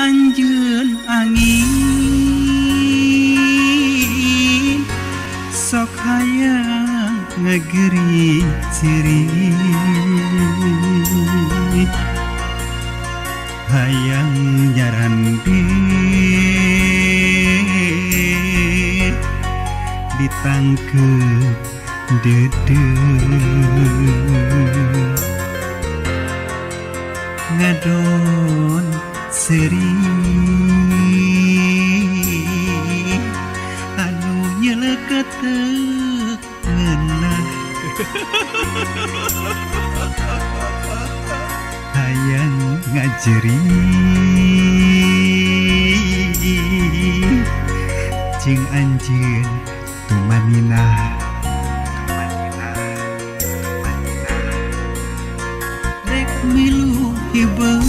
Anjeun angin sok hayang ngageri ciri hayang nyarande ditangkep dede ngadon seri anu nyeleketek ngeunah hayang ngajeri jeung anjeun tumaninah rek milu hiber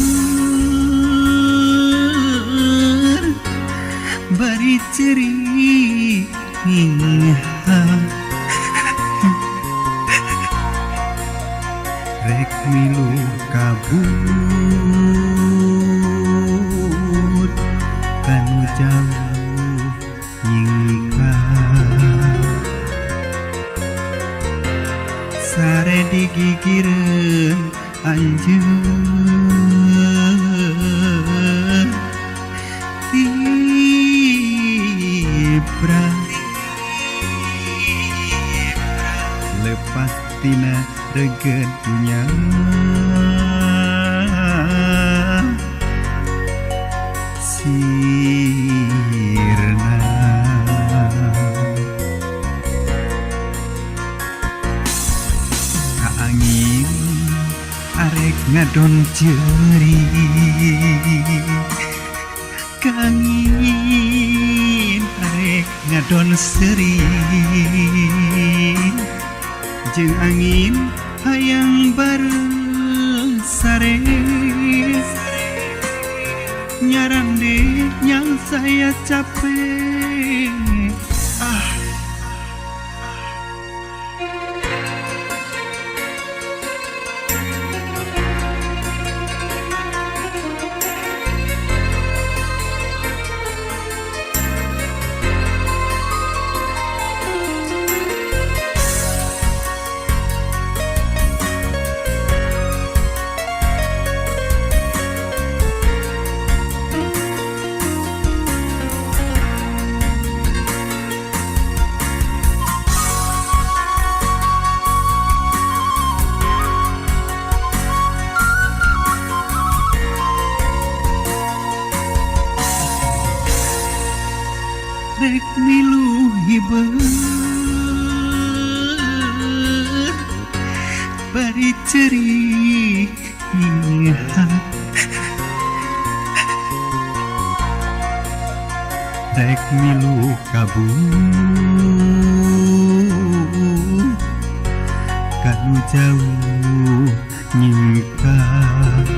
bari ceri rek milu kabut kanu jauh nyingkah sare digigireun anjeun tibra lepas tina reget dunya sirna ka angin arek ngadon ceuri ka angin arek ngadon seuri jeung angin hayang bareng sare nyarande yang saya capek ah. Rek milu hiber bari ceri rek milu kabut kanu jauh nyingkah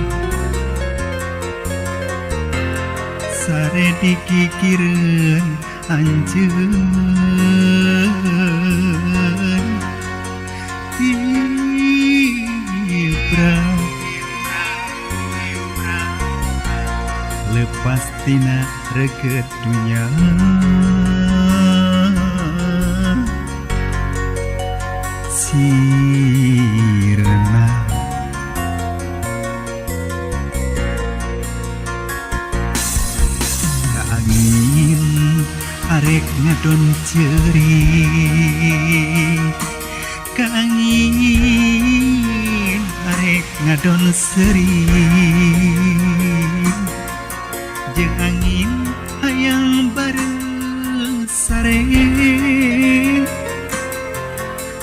sare digigireun anjeun tibra lepas tina reget dunya sirna ka angin arek ngadon ceuri ka angin arek ngadon seuri jeung angin hayang bareng sare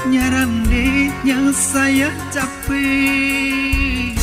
nyarande yang saya capek.